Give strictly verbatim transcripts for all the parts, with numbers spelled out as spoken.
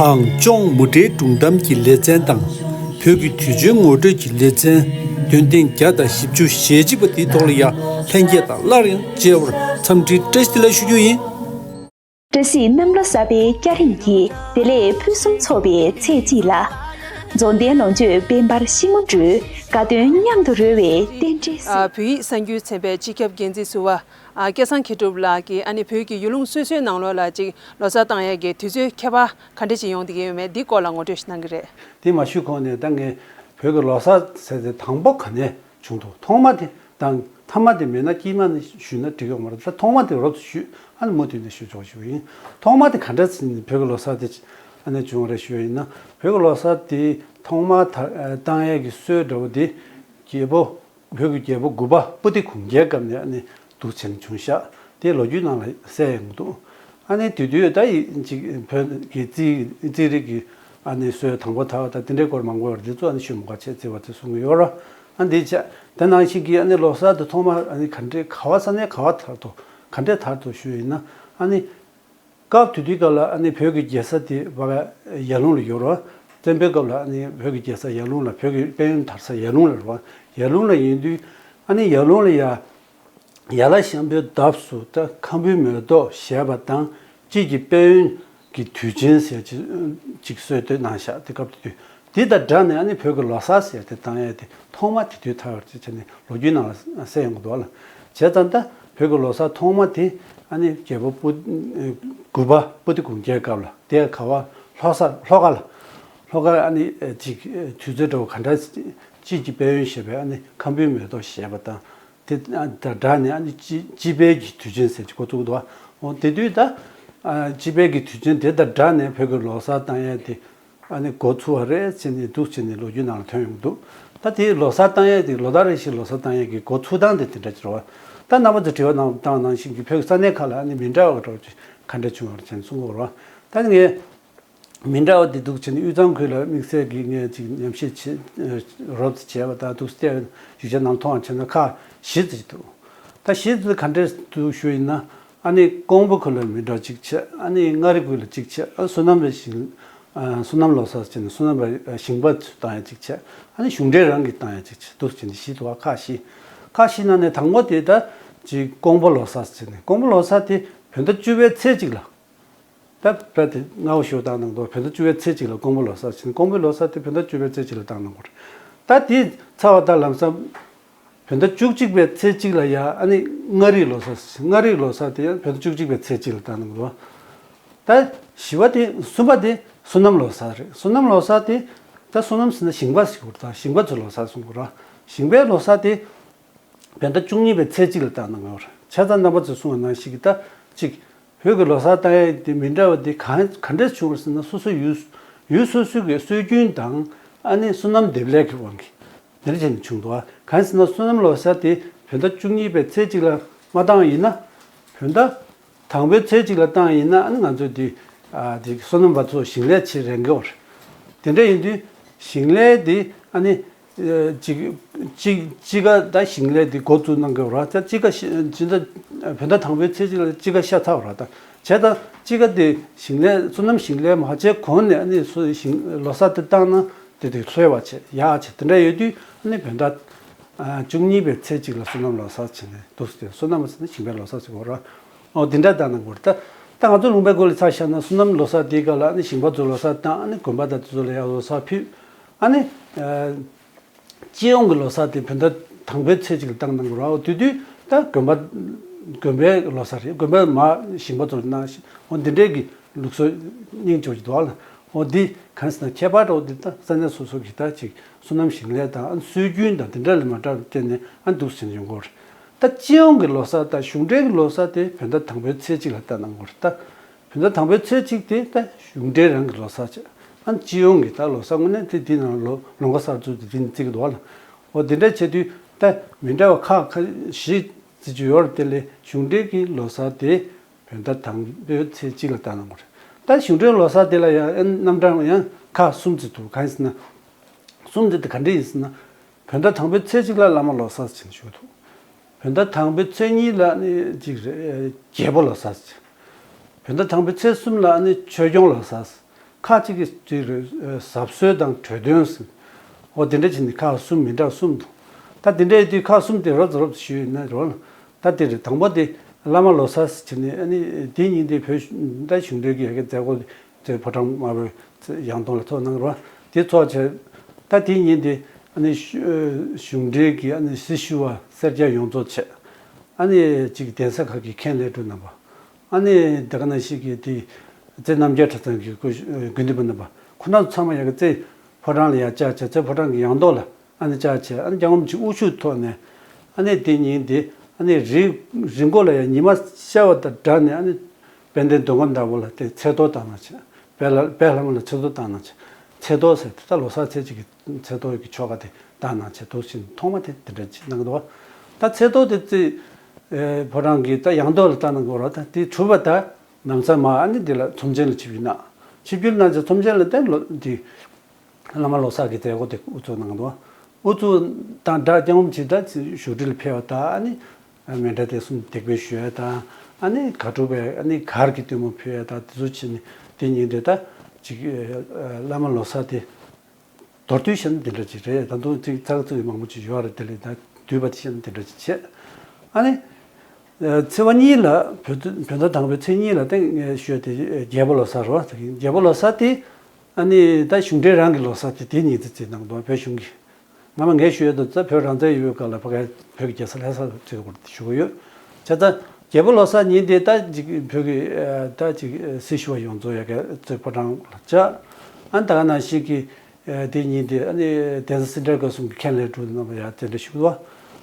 གངས་ལྗོངས་མུ་འབྲེལ་སྒྲུང་གཏམ་གྱི་ལེ་ཚན་དང་། བོད་ཀྱི་དུས་ཆེན་ངོ་སྤྲོད་ཀྱི་ལེ་ཚན། འདོན་ཐེངས་བརྒྱ་དང་བཞི་བཅུ་ཞེ་གཅིག་པ་དེའི་ཐོག་ལ་ཡང་ལྷན་རྒྱས་དང་སླར་ཡང་མཇལ་བར་འཚམས་འདྲིའི་བཀྲ་ཤིས་བདེ་ལེགས་ཞུ་རྒྱུ་ཡིན། བཀྲ་ཤིས་གནམ་ལོ་གསར་པའི་སྐྱ་རེངས་ཀྱིས་བདེ་ལེགས་ཕུན་སུམ་ཚོགས་པའི་ཚེས་གཅིག་ལ། རྫོང་བསྟན་ལོངས་སྤྱོད་དཔལ་འབར་ཤིང་མོ་སྦྲུལ་དགའ་སྟོན་མཉམ་དུ་རོལ་བའི་རྟེན་འབྲེལ་ཨ། སྲིད། བོད་ཡིག་གསར་འགྱུར་ཚན་པའི་སྤྱི་ཁྱབ་འགན་འཛིན་ཟུར་པ། ཨ། སྐལ་བཟང་མཁས་གྲུབ་ལགས་ཀྱིས་ཨ་ནི་བོད་ཀྱི་ཡུལ་ལུང་སོ་སོའི་ནང་ལོགས་ལ་ཅིག་ལོ་གསར་བཏང་ཡས་ཀྱི་དུས་ཚོད་ཁྱད་པར་ག་འདྲ་ཞིག་ཡོང་བསྡད་ཀྱི་ཡོད་མེད་འདི་སྐོར་ལ་ངོ་སྤྲོད་ཞིག་གནང་གི་རེད། དེ་མ་ཞུས་གོང་ནས་ད་ངས་བོད་ཀྱི་ལོ་གསར་ཟེར་དེ་དང་པོ་ག་ནས་བྱུང་འདུག་ཐོག་མ་དེ་དང་མཐའ་མ་དེ་མེད་ན་དཀྱིལ་མ་ནས་ཞུས་ན་འགྲིག་ཡོད་མ་རེད། ད་ཐོག་མ་དེ་རོབ་ཙམ་ཞུས། ཨ་ནི་མུ་མཐུད་ནས་ཞུ་ཆོག་ཞུ་ཡིན། ཐོག་མ་དེ་ག་འདྲ་ཟེར་ནས་བོད་ཀྱི་ལོ་གསར་དེ་ཨ་ནི་བྱུང་བ་རེད་ཞུ་ཡ་ཡིན་ན། བོད་ཀྱི་ལོ་གསར་དེ་ཐོག་མ་ད་བཏང་ཡས་ཀྱི་སྲོལ་འདྲ་བོ་དེ་རྒྱལ་པོ། བོད་ཀྱི་རྒྱལ་པོ་དགུ་པ་པོ་ཏི་གུང་རྒྱལ་སྐབས་ནས་ཨ་ནི་འདུག་བྱས་ནས་བྱུང་ཤག་དེ་ལོ་རྒྱུས་ནང་ལ་གསལ་ཡོང་གི་འདུག་ཨ་ནི་དེ་དུས་ད་ཡི་ཅིག་བོད་ཀྱི་རྩིས་རྩིས་རིག་གི་ཨ་ནི་སྲོལ་དང་པོ་དར་བ་དང་དེ་འདྲའི་སྐོར་མང་པོ་ཡོད་རེད། དེ་ཚོ་ཨ་ནི་ཤོད་མ་དགོས་བྱས་བརྩི་བ་དེ་གསུང་གི་ཡོད་ར། ཨ་འདི་བྱས་དེ་ནང་བཞིན་གྱི་ཨ་ནི་ལོ་གསར་དུ་ཐོག་མར་ཨ་ནི་ག་འདྲའི་ག་བ་ས་གནས་ག་བ་དར་ཐོག་ག་འདྲའི་དར་ཐོག་ཞུས་ཡིན་ན། ཨ་ནི་སྐབས་དེ་དུས་སྐབས་ལ་ཨ་ནི་བོད་ཀྱི་རྒྱལ་ས་དེ་བ་ཡར་ཀླུང་ལ་ཡོད་རེད། བཙན་པོའི་སྐབས་ལ་ཨ་ནི་བོད་ཀྱི་རྒྱལ་ས་ཡར་ཀླུང་ལ། བོད་ཀྱི་དཔལ་ཡོན་དར་ས་ཡར་ཀླུང་ལ་རེད་བ། ཡར་ཀླུང་ལ་ཡིན་དུས་ཨ་ནི་ཡར་ཀླུང་ལ་ཡ་ཡར་ལ་ཤམ་བུའི་འདབས་སུ་ད་ཁམ་བུའི་མེ་ཏོག་བཞད་པ་དང་དཔྱིད་ཀྱི་དཔལ་ཡོན་གྱི་དུས་ཆེན་ཟེར་ཅིག་ཅིག་སྲོལ་གཏོད་གནང་ཤག་དེ་སྐབས་དེ་དུས། དེ་དང་སྦྲགས་ནས་ཨ་ནི་བོད་ཀྱི་ལོ་གསར་ཟེར་དེ་བཏང་ཡས་དེ་ཐོག་མ་དེ་དུས་དར་བར་བྱས་ནས་ལོ་རྒྱུས་ནང་ལ་གསལ་ཡོང་གི་འདུག་ལ། བྱས་ཙང་ད་བོད་ཀྱི་ལོ་གསར་ཐོག་མ་དེ་ཨ་ནི་རྒྱལ་པོ་པོ་དགུ་པ་པོ་ཏི་གུང་རྒྱལ་སྐབས་ལ་དེ་ག་བ་ལྷོ་ས་ལྷོ་ཁ་ལ། ལྷོ་ཁ་ཨ་ནི་ཅིག་དུས་ཚོད་འདྲ་བོ་ག་འདྲ་དཔྱིད་ཀྱི་དཔལ་ཡོན་ཞེས་པའི་ཨ་ནི་ཁམ་བུའི་མེ་ཏོག་བཞད་པ་དང་། དེ་དང་སྦྲགས་ནས་ཨ་ནི་དཔྱིད་དཔྱིད་དཔལ་གྱི་དུས་ཆེན་ཟེར་གྱི་འགོ་བཙུགས་འདུག་འོ་དེ་དུས་ད་ཨ་དཔྱིད་དཔལ་གྱི་དུས་ཆེན་དེ་དང་སྦྲགས་ནས་བོད་ཀྱི་ལོ་གསར་བཏང་ཡས་དེ་ཨ་ནི་འགོ་ཚུགས་པ་རེད་ཟེར་ནས་འདུག་བྱས་ནས་ལོ་རྒྱུས་ནང་ལ་ཐོན་ཡོང་གི་འདུག་ད་དེ་ལོ་གསར་བཏང་ཡས་དེ་ལོ་ལྟར་རེ་བཞིན་ལོ་གསར་བཏང་ཡས་ཀྱི་འགོ་ཚུགས་སྟངས་དེ་དེ་འདྲ་ཅིག་རེད་བ། ད་རྣམ་པ་ཚོས་དྲི་བ་གནང་བཏང་བ་ནང་བཞིན་གྱི་བོད་ཀྱི་ས་གནས་ཁག་ལ་ཨ་ནི་མི་འདྲ་བ་འདྲ་བོ་ཅིག་ག་འདྲ་བྱུང་བ་རེད་ཟེར་ནས་གསུང་གི་ཡོད་རེད་བ། ད་ངས། མི་འདྲ་བ་འདི་འདུག་བྱས་ནས་དབུས་གཙང་ཁུལ་ལ་དམིགས་བསལ་གྱིས་ངས་ཅིག་ཉམས་ཞིབ་བྱེད་རོབ་ཙམ་བྱས་པ་དང་འདུག་བལྟས་ཡིག་ཆ་ནང་མཐོང་བ་བྱས་ན་ཁག་བཞི་ཙམ་འདུག་ད་བཞི་ཙམ་ག་འདྲས་འདུག་ཞུ་ཡིན་ན། ཨ་ནི་ཀོང་པོ་ཁུལ་ལ་མི་འདྲ་གཅིག་བྱས། ཨ་ནི་མངའ་རིས་ཁུལ་ལ་གཅིག་བྱས། ཨ་བསོད་ནམས་ལ་ཞིང་ཨ་བསོད་ནམས་ལོ་གསར་བྱས་ནས་བསོད་ནམས་ལ་ཞིང་པ་ཚོས་བཏང་ཡ་གཅིག་བྱས། ཨ་ནི་གཞུང་འབྲེལ་རང་གིས་བཏང་ཡ་གཅིག་བྱས། འདུག་བྱས་ནས་བཞི་འདུག་ཁག་བཞི། ཁག་བཞི་ནང་ནས་དང་པོ་དེ་ད་ཅིག་ཀོང་པོ་ལོ་གསར་བྱས་ནས། ཀོང་པོ་ལོ་གསར་དེ་བོད་ཟླ་བཅུ་པའི་ཚེས་གཅིག་ལ། ད་བོད་དེ་སྔ་བོ་ཞིག་བཏང་གནང་འདུག་བོད་ཟླ་བཅུ་པའི་ཚེས་གཅིག་ལ་ཀོང་པོ་ལོ་གསར་ཕྱིན། ཀོང་པོའི་ལོ་གསར་དེ་བོད་ཟླ་བཅུ་པའི་ཚེས་གཅིག་ལ་བཏང་གནང་དགོས་རེད། ད་དེ་ཚར་བ་ད་ལམ་སང་བོད་ཟླ་བཅུ་གཅིག་པའི་ཚེས་གཅིག་ལ་ཡ་ཨ་ནི་མངའ་རིས་ལོ་གསར། མངའ་རིས་ལོ་གསར་དེ་ཡང་བོད་ཟླ་བཅུ་གཅིག་པའི་ཚེས་གཅིག་ལ་བཏང་གནང་འདུག་ད་བཞི་པ་དེ། གསུམ་པ་དེ་བསོད་ནམས་ལོ་གསར་རེད། བསོད་ནམས་ལོ་གསར་དེ་ད་བསོད་ནམས་ཟེར་ན་ཞིང་པ་ཟེར་དགོས་རེད། ད་ཞིང་པ་ཚོའི་ལོ་གསར་གསུང་དགོས་རེད། ཞིང་པའི་ལོ་གསར་དེ་བོད་ཟླ་བཅུ་གཉིས་པའི་ཚེས་གཅིག་ལ་བཏང་གནང་ཡོད་རེད། བྱས་ཙང་རྣམ་པ་ཚོས་གསུངས་པ་ནང་བཞིན་གྱི་ད་གཅིག་བོད་ཀྱི་ལོ་གསར་བཏང་ཡས་དེ་མི་འདྲ་བ་དེ་གང་ག་འདྲས་བྱུང་བ་ཟེར་ན། སོ་སོ་ཡུལ་ཡུལ་སོ་སོའི་གི་སྲོལ་རྒྱུན་དང་ཨ་ནི་བསོད་ནམས་འདེབས་ལས་ཀྱི་དབང་གིས་དེ་འདྲ་བྱས་ནས་བྱུང་འདུག་གང་ཟེར་ན་བསོད་ནམས་ལོ་གསར་དེ་བོད་ཟླ་བཅུ་གཉིས་པའི་ཚེས་གཅིག་ལ་མ་བཏང་ཡིན་ན། བོད་ཟླ་དང་པོའི་ཚེས་གཅིག་ལ་བཏང་ཡིན་ན་ཨ་ནི་ང་ཚོས་དེ་ཨ་དེ་བསོད་ནམས་པ་ཚོ་ཞིང་ལས་བྱེད་རན་གྱི་ཡོད་རེད། དེ་འདྲ་ཡིན་དུས་ཞིང་ལས་དེ་ཨ་ནི། ཨ་གཅིག་གཅིག་གཅིག་ཀ་ད་ཞིང་ལས་དེ་འགོ་བཙུགས་གནང་དགོས་ར། ད་གཅིག་ཀ་ཞི་ཇི་ལྟ་བོད་ཟླ་དང་པོའི་ཚེས་གཅིག་ལ་གཅིག་ཀ་ཤ་ཚ་བ་ར། ད་བྱས་ད་གཅིག་ཀ་དེ་ཞིང་ལས་བསོད་ནམས་ཞིང་ལས་མ་བྱས་གོང་ནས་ཨ་ནི་སུ་ཞིང་ལོ་གསར་དེ་བཏང་ན་དེ་དེ་ལྷོད་པ་བྱས་ཡག་བྱས་དེ་འདྲ་ཡོད་དུས་ཨ་ནི་བོད་ཟླ་ཨ་བཅུ་གཉིས་པའི་ཚེས་གཅིག་ལ་བསོད་ནམས་ལོ་གསར་བྱས་ནས་འདུག་སེ། བསོད་ནམས་ཟེར་ན་ཞིང་པའི་ལོ་གསར་ཟེར་དགོས་ར། ཨོ་དེ་འདྲ་བཏང་གནང་དགོས་ར། ད་ད་ང་ཚོ་ལུང་པའི་སྐོར་ལ་ཆ་བཞག་ན་བསོད་ནམས་ལོ་གསར་དེའི་སྐབས་ལ་ཨ་ནི་ཞིང་པ་ཚོ་ལོ་གསར་བཏང་། ཨ་ནི་དགོན་པ་དང་དེ་ཚོ་ལ་ཡང་ལོ་གསར་ཕུལ། ཨ་ནི། ཨ། སྤྱི་ཡོངས་ཀྱི་ལོ་གསར་དེ་བོད་ཟླ་དང་པོའི་ཚེས་གཅིག་ལ་བཏང་གནང་གི་རེད། འོ་དེ་དུས་ད་དགོན་པ། དགོན་པའི་ལོ་གསར་རེད། དགོན་པའི་མ་ཞིང་པ་ཚོར་གནང་ཞིང་། འོ་འདི་འདྲའི་གི་ལུགས་སྲོལ་སྙིང་རྗེ་པོ་ཞིག་འདུག་ཨ་ལ། འོ་འདི་གང་ཟེར་ན་ཁྱད་པར་འདྲ་བོ་འདི་ད་ས་གནས་སོ་སོ་གི་ད་ཅིག་བསོད་ནམས་ཞིང་ལས་དང་ཨ་ནི་སྲོལ་རྒྱུན་དང་དེ་འདྲ་ལ་མ་འདྲ་བར་བརྟེན་ནས་ཨ་འདུག་ཟེར་ནས་ཡོང་གི་ཡོད་རེད། ད་སྤྱི་ཡོངས་ཀྱི་ལོ་གསར་དང་གཞུང་འབྲེལ་གྱི་ལོ་གསར་དེ་བོད་ཟླ་དང་པོའི་ཚེས་གཅིག་ལ་བཏང་གནང་གི་ཡོད་རེད་ད། བོད་ཟླ་དང་པོའི་ཚེས་གཅིག་དེ་ད་གཞུང་འབྲེལ་རང་གི་ལོ་གསར་བྱས། ཨ་ནི་སྤྱི་ཡོངས་ཀྱི་ད་ལོ་གསར་དངོས་གནས་དེ་འདི་ནང་ལོ་ལོ་འགོ་གསར་བཙུགས་དེ་འདི་ནས་བརྩི་གི་འདུག་བ་ལ། འོ་དེ་འདྲ་བྱེད་དུས་ད་མི་འདྲ་བ་ཁག་ཁ་བཞི་བརྩི་རྒྱུ་ཡོད་རེད། དེ་ལས་གཞུང་འབྲེལ་གྱི་ལོ་གསར་དེ་བོད་ཟླ་དང་པོའི་ཚེས་གཅིག་ལ་བཏང་གནང་དགོས་རེད། ད་གཞུང་འབྲེལ་ལོ་གསར་དེ་ལ་ཡང་ཨ་ནི་རྣམ་གྲངས་ཡང་ཁག་གསུམ་བརྩི་འདུག་གང་ཡིན་ཟེར་ན། གསུམ་དེ་ད་ག་འདྲ་ཡིན་ཟེར་ན། བོད་ཟླ་དང་པོའི་ཚེས་གཅིག་ལ་བླ་མ་ལོ་གསར་ཟེར་ནས་ཞུ་གི་འདུག་བོད་ཟླ་དང་པོའི་ཚེས་གཉིས་ལ་ནི་གཅིག་རེད། རྒྱལ་པོ་ལོ་གསར་ཟེར། བོད་ཟླ་དང་པོའི་ཚེས་གསུམ་ལ་ནི་ཆོས་སྐྱོང་ལོ་གསར་ཟེར། ཁག་ཅིག་གི་དུས་རེ་ཟབ་གསོལ་དང་གྲོས་སྟོན་ཟེར། འོ་དེ་འདྲ་བྱས་ནས་ཁག་གསུམ་མི་འདྲ་གསུམ་འདུག་ད་དེ་འདྲའི་དུས་ཁག་གསུམ་དེ་རོབ་ཙམ་རོབ་ཙམ་ཞུས་ཡིན་ན་རོ། ད་དེ་རེད། དང་པོ་དེ་བླ་མ་ལོ་གསར་ཟེར་བྱས་ནས་ཨ་ནི་དེ་ཉིན་དེ་བོད་ད་གཞུང་འབྲེལ་གྱི་ཡ་གི་མཛད་སྒོ་དེ་ཕོ་བྲང་དམར་པོའི་ཡང་སྟོང་ལ་ཚོགས་གནང་རོ། དེ་ཚོགས་བྱས། ད་དེ་ཉིན་དེ་ཨ་ནི་གཞུང་འབྲེལ་གྱི་ཨ་ནི་སྲི་ཞུ་བ་སེར་སྐྱ་ཡོངས་རྫོགས་བྱས། ཨ་ནི་གཅིག་གདན་ས་ཁག་གི་མཁན་ལས་སྒྲུབ་རྣམ་པ། ཨ་ནི་དེ་ག་ནང་བཞིན་གྱི་དེ་རྩེ་རྣམ་རྒྱལ་གྲྭ་ཚང་གི་སྐུ་དགེ་འདུན་པ་རྣམ་པ་ཁོ་ན་ཚོ་ཚང་མ་ཡ་གི་རྩེ་ཕོ་བྲང་ལ་ཡར་བཅར་བྱས། རྩེ་ཕོ་བྲང་གི་ཡང་ཐོག་ལ་ཨ་ནི་བཅར་བྱས། ཨ་ནི་སྐྱབས་མགོན་ཆེན་དབུ་བཞུགས་ཐོག་ནས་ཨ་ནི་དེ་ཉིན་དེ་ཨ་ནི་རི་རི་མགོ་ལ་ཡ་ཉི་མ་ཤར་བ་དང་སྦྲགས་ནས་ཨ་ནི་དཔལ་ལྡན་མདོ་སྔགས་བདག་པོ་ལ་དེ་ཚེས་གཏོར་བཏང་གནང་བྱས། དཔལ་ལྷ་དཔལ་ལྷ་མོ་ལ་ཚེས་གཏོར་བཏང་གནང་བྱས། ཚེས་གཏོར་ཟེར་དེ་ད་ལོ་གསར་ཚེས་གཅིག་གི་ཚེས་གཏོར་གྱི་ཆོ་ག་དེ་བཏང་གནང་བྱས་འདུག་ཟེར་ཐོག་མ་དེ་དེ་འདྲ་ཅིག་གནང་འདུག་ད་ཚེས་གཏོར་དེ་རྩེ་ཨེ་ཕོ་བྲང་གི་ད་ཡང་ཐོག་ལ་བཏང་གནང་དགོས་ར། ད་དེ་གྲུབ་པ་ད་ལམ་སང་མར་ཨ་ནི་འདི་ལ་ཚོམས་ཆེན་ལ་ཆིབས་བསྒྱུར་གནང་། ཆིབས་བསྒྱུར་གནང་བྱས་ཚོམས་ཆེན་ལ་བརྟེན་ལོ་འདི་བླ་མ་ལོ་གསར་གྱི་མཛད་སྒོ་དེ་དབུ་འཛུགས་གནང་འདུག་དབུ་འཛུགས་དང་སྦྲགས་སྐྱབས་མགོན་ཆེན་ད་བཞུགས་ཁྲི་ལ་ཕེབས་པ་དང་ཨ་ནི་མཎྜལ་རྟེན་གསུམ་འདེགས་འབུལ་ཞུ་ཡ་དང་ཨ་ནི་གར་སྒྲུབ་པའི་ཨ་ནི་གར་གྱི་སྟོན་མོ་ཕུལ་ཡ་དང་དེ་ཚོ་བྱས་ནས་དེ་ཉིན་དེ་ད་ཅིག་བླ་མ་ལོ་གསར་དེ་མདོར་བསྡུས་བཤད་ན་འདི་འདྲ་ཅིག་རེད། ད་དུང་ཅིག་ཚགས་ཚུད་མང་པོ་ཅིག་ཡོད་རེད། དེ་ལས་ད་བསྡུས་པ་དེ་བཤད་ན་འདི་འདྲ་ཅིག་བྱས། ཨ་ནི་ཚེས་པ་གཉིས་ལ་བོད་བོད་ཟླ་དང་པོའི་ཚེས་གཉིས་ལ་ད་ངས་ཞུས་དེ་རྒྱལ་པོ་ལོ་གསར་རེད་བ། རྒྱལ་པོ་ལོ་གསར་དེ་ཨ་ནི་ད་གཞུང་འབྲེལ་རང་གི་ལོ་གསར་དེ་དེ་ཉིན་དེ་བརྩི་གནང་འདུག་བོད་གཞུང་གིས། སྔ་མ་ངས་ཞུས་ཡོད་དུས་ཙམ་བོད་རང་བཙན་ཡོད་སྐབས་ལ་ཕ་གིའི་བོད་ཀྱི་རྒྱལ་ས་ལྷ་ས་ལ་བརྩི་དགོས་རེད་ཞུ་གི་ཡོད། བྱས་ཙང་རྒྱལ་པོ་ལོ་གསར་ཉིན་དེ་ད་ཅིག་བོད་ཀྱི་ད་ཅིག་སྲི་ཞུ་བ་ཡོངས་རྫོགས་ཡ་གི་རྩེ་ཕོ་བྲང་ལ་བཅར། ཨ་ནི་ད་ག་ནང་བཞིན་གྱི་དེ་ཉིན་དེ་ཨ་ནི་གདན་ས་སེ་འབྲས་དགོན་གསུམ་གྱི་མཁན་ལས་སྒྲུབ་རྣམ་པ་ཡ་དེ་འདྲ་ཞུ་གི་འདུག་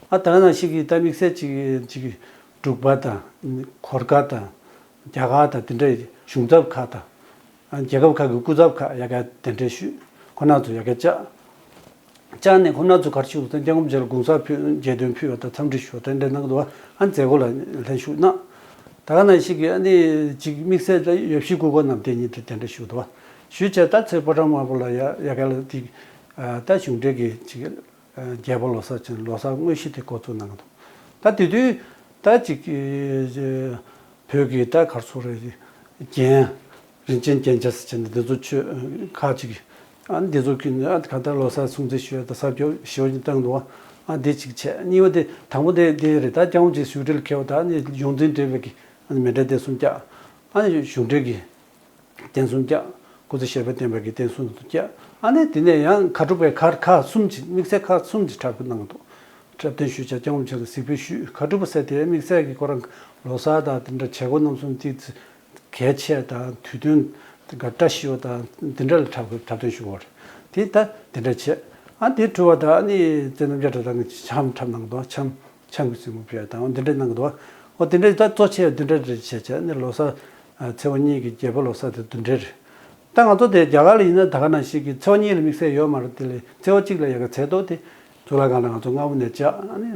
ཨ་ད་ག་ནང་བཞིན་གྱི་ད་དམིགས་བསལ་ཅིག་ཅིག་འབྲུག་པ་དང་གོར་ཁ་དང་རྒྱ་གར་དང་དེ་འདྲའི་གཞུང་ཚབ་ཁག་དང་། རྒྱལ་ཁབ་ཁག་གི་སྐུ་ཚབ་ཁག་ཡ་ག་གདན་འདྲེན་ཞུས། ཁོ་ན་ཚོ་ཡ་ག་བཅར། བཅར་ནས་ཁོ་ན་ཚོ་ག་རེ་ཞུ་དང་སྐྱབས་མགོན་མཇལ་དགོངས་གསལ་ཕུལ། རྗེས་དྲན་ཕུལ་བ་དང་འཚམས་འདྲི་ཞུ་བ་དང་འདྲ་གནང་གི་འདུག་ཨ་མཛད་སྒོ་ལ་ལྷན་ཞུགས་གནང་། ད་ག་ནང་བཞིན་གྱི་ཨ་ནི་ཅིག་དམིགས་བསལ་ད་ཡབ་གཞིས་སྐུ་འཁོར་རྣམས་དེ་ཉིད་དུ་གདན་འདྲེན་ཞུས་འདུག་ཞུས་བྱས་ད་ཚེ་ཕོ་བྲང་དམར་པོ་ལ་ཡ་ཡ་ག་ལ་དེ་ད་གཞུང་འབྲེལ་གྱི་ཅིག་རྒྱལ་པོ་ལོ་གསར་ཅན་ལོ་གསར་དངོས་གཞི་དེ་འགོ་བཙུགས་གནང་གི་འདུག་ད་དེ་དུས་ད་ཅིག་བོད་ཀྱི་ད་ག་རེ་ཟེར་རེད། རྒྱན། རིན་ཆེན་རྒྱན་ཆ་ཟེར་བྱས་ནས་འདི་ཚོ་མཆོད་ཁག་ཅིག་ཨ་འདི་ཚོ་གི་ཨ་ག་ད་ལོ་གསར་སྲུང་བརྩི་ཞུ་ཡ་ད་གསར་འགྱུར་ཞེ་པོ་ཅིག་བཏང་འདུག་ཨ་འདི་གཅིག་བྱས། གཉིས་པ་དེ་དང་པོ་དེ་འདི་རེད། ད་སྐྱབས་མགོན་ཆེན་བཞུགས་ཁྲི་ལ་འཁེལ་བ་ད་ཨ་ནི་ཡོངས་འཛིན་བགྲེས་པའི་གི་ཨ་ནི་མཎྜལ་རྟེན་གསུམ་བརྒྱབ། ཨ་ནི་གཞུང་འབྲེལ་གྱི་རྟེན་གསུམ་བརྒྱབ། སྐུ་ཚེ་ཞབས་པད་བརྟན་པ་གི་རྟེན་གསུམ་དུ་བརྒྱབ། ཨ་ནི་དེ་ནས་ཡང་ཁ་དྲུག་པའི་ཁ་ཁག་གསུམ་གྱི་དམིགས་བསལ་ཁག་གསུམ་གྱི་འཁྲབ་སྟོན་གནང་འདུག་འཁྲབ་སྟོན་ཞུས་བྱས་སྐྱབས་མགོན་ཆེན་ལ་གཟིགས་འབུལ་ཞུས། ཁ་དྲུག་པ་ཟེར་དེ་དམིགས་བསལ་གྱི་ཁོ་རང་ལོ་གསར་དང་དེ་འདྲ་བྱེད་སྒོ་རྣམ་གསུམ་ཏིག་ཙི་གལ་ཆེ་དང་དུས་སྟོན་དེ་ག་བཀྲ་ཤིས་པ་དང་དེ་འདྲ་ལ་འཁྲབ་འཁྲབ་སྟོན་ཞུ་བ་རེད། དེ་ད་དེ་འདྲ་བྱས། ཨ་དེ་གྲུབ་པ་དང་ཨ་ནི་རྩེ་རྣམ་རྒྱལ་གྲྭ་ཚང་གི་འཆམ་འཁྲབ་གནང་འདུག་འཆམ། འཆམ་གྱི་རྩེད་མོ་ཕུལ་ཡ་དང་འོ་འདི་འདྲ་གནང་གི་འདུག་འོ་དེ་འདྲ་ད་གཙོ་ཆེ་བ་འདི་འདྲ་རེད་བྱས་བྱས་ནས་ལོ་གསར་ཚེས་པ་གཉིས་ཀྱི་རྒྱལ་པོ་ལོ་གསར་དེ་འདི་འདྲ་རེད། ད་ང་ཚོ་དེ་རྒྱ་གར་ལ་ཡིན་ན་ད་ག་ནང་བཞིན་གྱི་ཚེས་པ་གཉིས་ལ་དམིགས་བསལ་ཡོད་མ་རེད། དེ་ལས་ཚེས་པ་གཅིག་ལ་ཡ་ག་ཚེས་ཐོ་དེ་གཙུག་ལག་ཁང་ལ་ང་ཚོ་སྔ་པོ་ནས་བཅར། ཨ་ནི་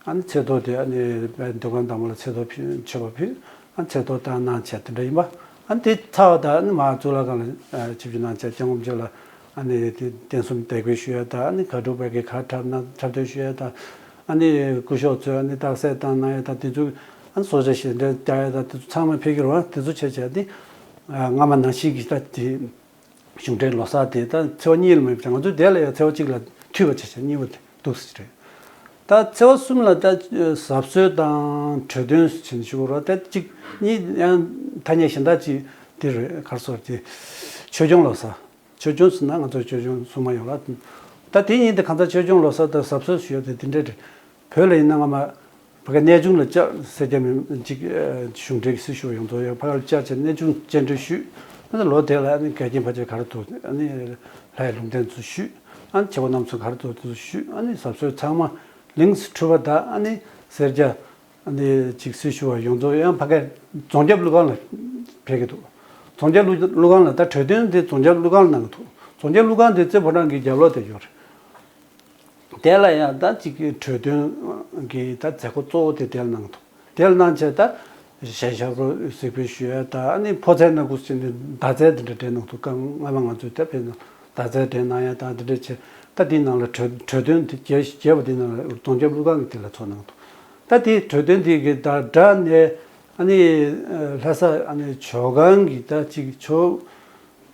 ཨ་ནི་ཚེས་ཐོ་དེ་ཨ་ནི་འདུ་ཁང་དང་པོ་ལ་ཚེས་ཐོ་ཕུལ་མཆོད་པ་ཕུལ། ཨ་ནི་ཚེས་ཐོ་བཏང་གནང་བྱས་དེ་འདྲ་ཡིན་པ། ཨ་ནི་དེ་ཚར་བ་དང་ཨ་ནི་མར་གཙུག་ལག་ཁང་ལ་ཆིབས་བསྒྱུར་གནང་བྱས་སྐྱབས་མགོན་ཆེན་ལ་ཨ་ནི་དེ་རྟེན་གསུམ་འདེགས་འབུལ་ཞུ་ཡ་དང་ཨ་ནི་གར་སྒྲུབ་པ་གི་གར་འཁྲབ་གནང་འཁྲབ་སྟོན་ཞུ་ཡ་དང་། ཨ་ནི་སྐུ་ཞབས་ཚོས་ཨ་ནི་རྟགས་གསལ་བཏང་གནང་ཡ་དང་དེ་ཚོ་ཨ་ནི་གསོལ་ཇ་ཞལ་འདྲེན་རྒྱག་ཡ་དང་དེ་ཚོ་ཚང་མ་ཕེབས་ཀྱི་རེད་བ། དེ་ཚོ་བྱས་བྱས་ཏེ་སྔ་མ་ནང་བཞིན་གྱི་ད་དེ་གཞུང་འབྲེལ་ལོ་གསར་དེ་ད་ཚེས་པ་གཉིས་ལ་མེད་པ་ང་ཚོའི་དེ་ལ་ཡང་ཚེས་པ་གཅིག་ལ་མཐུད་པ་བྱས་བྱས་གཉིས་པ་དེ་འདུག་ཟེར་རེད། ད་ཚེས་པ་གསུམ་ལ་ད་གཟབ་གསོལ་དང་གྲོས་སྟོན་ཟེར་ནས་ཞུ་དགོས་རེད། ད་གཅིག་གཉིས་ཡང་ཐ་སྙད་གཞན་དག་ཅིག་དེ་རེད། ག་རེ་ཟེར་དེ་ཆོས་སྐྱོང་ལོ་གསར། ཆོས་སྐྱོང་ཟེར་ན་ང་ཚོ་ཆོས་སྐྱོང་སྲུང་མ་ཡོད་ལ། ད་དེ་ཡིན་དུས་གང་ལྟར་ཆོས་སྐྱོང་ལོ་གསར་དང་གཟབ་གསོལ་ཞུ་ཡ་དེ་དེ་འདྲ་རེད། བོད་ལ་ཡིན་ན་སྔ་མ་བོད་གནས་ཆུང་ལ་བཅར། སེར་སྐྱ་མི་གཅིག་གཞུང་འབྲེལ་གྱི་སྲི་ཞུ་ཡོངས་རྫོགས་ཡང་ཕ་གར་བཅར་བྱས་གནས་ཆུང་སྤྱན་འདྲེན་ཞུས། ཨ་ནི་ལོ་དེ་ལ་ཨ་ནི་འགལ་རྐྱེན་ཕལ་ཆེར་ག་རེ་འདུག་ཨ་ནི་ལྷའི་ལུང་བསྟན་ཚོ་ཞུས། ཨ་ནི་བྱེད་སྒོ་རྣམ་གསུམ་ག་རེ་འདུག་དེ་ཚོ་ཞུས། ཨ་ནི་གཟབ་གསོལ་ཚང་མ་ལིངས་སུ་འཁྲུལ་བ་དང་ཨ་ནི་སེར་སྐྱ་ཨ་ནི་གཅིག་སྲི་ཞུ་བ་ཡོངས་རྫོགས་ཡང་ཕ་གའི་རྫོང་རྒྱབ་ཀླུ་ཁང་ལ་ཕེབས་ཀྱི་འདུག་རྫོང་རྒྱབ་ཀླུ་ཀླུ་ཁང་ལ་ད་གྲོས་སྟོན་དེ་རྫོང་རྒྱབ་ཀླུ་ཁང་ལ་གནང་གི་འདུག་རྫོང་རྒྱབ་ཀླུ་ཁང་དེ་རྩེ་ཕོ་བྲང་གི་རྒྱབ་ལོགས་དེ་ཡོད་རེད། དེ་ལ་ཡང་ད་གཅིག་གི་གྲོས་སྟོན་གྱི་ད་མཛད་སྒོ་གཙོ་བོ་དེ་དེ་ལ་གནང་གི་འདུག་དེ་ལ་གནང་བྱས་ད་ཞལ་ཤག་རོ་གཟིགས་འབུལ་ཞུ་ཡ་ད་ཨ་ནི་ཕོ་ཚད་ནང་ཁུལ་ཟེར་ནས་མདའ་རྩེད་དེ་འདྲ་སྤྲད་གནང་འདུག་སྔ་མ་ང་ཚོས་ད་ཕེབས་ན་མདའ་རྩེད་སྤྲད་གནང་ཡ་ད་དེ་འདྲ་བྱས། ད་དེའི་ནང་ལ་གྲོས་གྲོས་སྟོན་དེ་རྒྱས་རྒྱས་པ་དེའི་ནང་ལ་རྫོང་རྒྱབ་ཀླུ་ཁང་གི་དེ་ལ་ཚོགས་གནང་འདུག་ད་དེའི་གྲོས་སྟོན་དེ་གི་ད་སྦྲགས་ནས་ཨ་ནི་ལྷ་ས་ཨ་ནི་ཇོ་ཁང་གི་ད་ཅིག་ཇོ་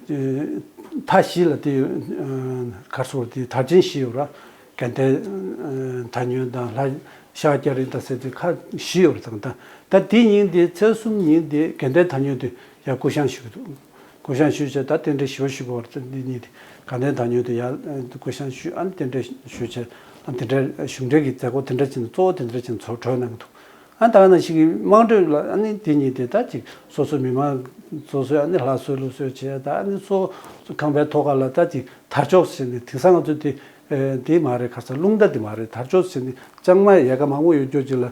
མཐའ་བཞི་ལ་དེ་གར་སོང་དེ་དར་ཆེན་བཞི་ཡོད་ར། དགའ་ལྡན་ད་ཉོན་དང་ལྷ་ཤ་སྐྱ་རིང་དང་ཟེར་དུས་ཁ་བཞི་ཡོད་རེད་ཙང་ད། ད་དེ་ཉིན་དེ་ཚེས་གསུམ་ཉིན་དེ་དགའ་ལྡན་ད་ཉོན་དུ་ཡར་སྐུ་བཤངས་ཞུ་གི་འདུག་སྐུ་བཤངས་ཞུས་བྱས་ད་རྟེན་འབྲེལ་ཞུ་བ་ཞུ་དགོས་པ་རེད། འདི་ཉིན་དེ་དགའ་ལྡན་ད་ཉོན་དུ་ཡར་སྐུ་བཤངས་ཞུས། ཨ་ནི་རྟེན་འབྲེལ་ཞུས་བྱས། ཨ་དེ་འདྲ་གཞུང་འབྲེལ་གྱི་མཛད་སྒོ་དེ་འདྲ་ཅིག་གཙོ་བོ་དེ་འདྲ་ཅིག་ཚོགས་གྲོལ་གནང་གི་འདུག་ཨ་ད་ག་ནང་བཞིན་གྱི་དམངས་ཁྲོད་ལ་ཨ་ནི་དེ་ཉིན་དེ་ད་ཅིག་སོ་སོའི་མི་མང་སོ་སོའི་ཨ་ནི་ལྷ་གསོལ་ལུགས་གསོལ་བྱས་ད་ཨ་ནི་སོ་སོ་ཁང་པའི་ཐོག་ཁ་ལ་ད་ཅིག་དར་ལྕོག་ཟེར་ནས་དེང་སང་ང་ཚོ་དེ་དེ་མ་རེད། ཁ་ས་རླུང་རྟ་དེ་མ་རེད། དར་ལྕོག་ཟེར་ནས་ལྕང་མ་ཡལ་ག་མང་པོ་ཡོད་རྒྱུ་ཅིག་ལ་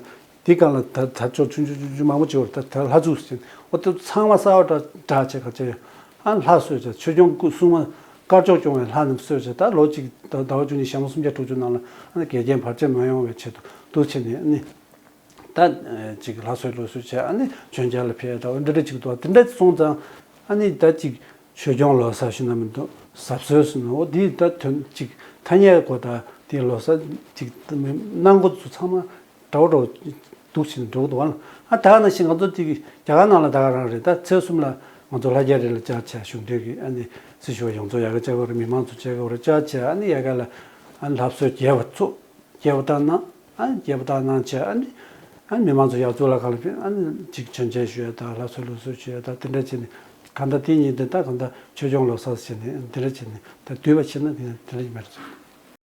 དེ་སྒང་ལ་ད་དར་ལྕོག་ཆུང་ཆུང་ཆུང་ཆུང་མང་པོ་ཅིག་ཡོད་རེད། ད་ད་ལྷ་ཚུགས་ཟེར་ནས་འོ་དེ་ཚང་མ་གསར་པ་འདྲ་འདྲ་བྱས་ཁ་བྱས་ཨ་ལྷ་གསོལ་བྱས་ཆོས་སྐྱོང་སྐུ་སྲུང་མ་དཀར་ཕྱོགས་སྐྱོང་བའི་ལྷ་རྣམས་གསོལ་བྱས་ད་ལོ་གཅིག་ཟླ་བ་བཅུ་གཉིས་ཞག་མ་སུམ་བརྒྱ་དྲུག་ཅུ་ནང་ལ་ཨ་ནི་འགལ་རྐྱེན་བར་ཆད་མ་ཡོང་བའི་ཆེད་དུ་འདུག་བྱས་ནས་ཨ་ནི། ད་ཅིག་ལྷ་གསོལ་ལུགས་སྲོལ་བྱས་ཨ་ནི་མཆོད་མཇལ་ལ་ཕེབས་ད་འདི་འདྲ་ཅིག་འདུག་དེ་འདྲ་སོང་ཙང་ཨ་ནི་ད་ཅིག་ཆོས་སྐྱོང་ལོ་གསར་ཞུ་ན་མི་འདུག་གཟབ་གསོལ་ཟེར་ན་འོ་འདི་ད་དོན་ཅིག་ཐ་སྙད་གོ་ད་དེ་ལོ་གསར་ཅིག་གནང་འགོ་ཚུགས་ཚང་མ་འདྲ་བོ་འདྲ་བོ་འདུག་ཕྱིན་འགྲོ་གི་འདུག་བ་ལ། ཨ་ད་ག་ནང་བཞིན་ང་ཚོ་དེ་རྒྱ་གར་ནང་ལ་ད་ག་རང་རེད། ད་ཚེས་གསུམ་ལ་ང་ཚོ་ལྷ་རྒྱལ་རི་ལ་བཅར་བྱས་གཞུང་འབྲེལ་གྱི་ཨ་ནི་སྲི་ཞུ་བ་ཡོངས་རྫོགས་ཡ་གི་བཅར་གི་རེད། མི་མང་ཚོ་བཅར་གི་རེད། བཅར་བྱས་ཨ་ནི་ཡ་ག་ལ་ཨ་ནི་ལྷ་གསོལ་རྒྱས་པ་ཚུགས། རྒྱས་པ་དང་གནང་། ཨ་རྒྱས་པ་དང་གནང་བྱས་ཨ་ནི་ཨ་མི་མང་ཚོ་ཡར་གཙུག་ལག་ཁང་ལ་ཕེབས་ཨ་ནི་ཅིག་མཆོད་མཇལ་ཞུ་ཡ་དང་ལྷ་གསོལ་ལུགས་གསོལ་ཞུ་ཡ་དང་དེ་འདྲ་བྱས་ནས་གང་ལྟར་དེ་ཉིན་དེ་ད་གང་ལྟར་ཆོས་སྐྱོང་ལོ་གསར་བྱས་ནས་དེ་འདྲ་བྱས་ནས་ད་བསྡུས་པ་བྱས་ན་དེ་དེ་འདྲ་མེད་རེད།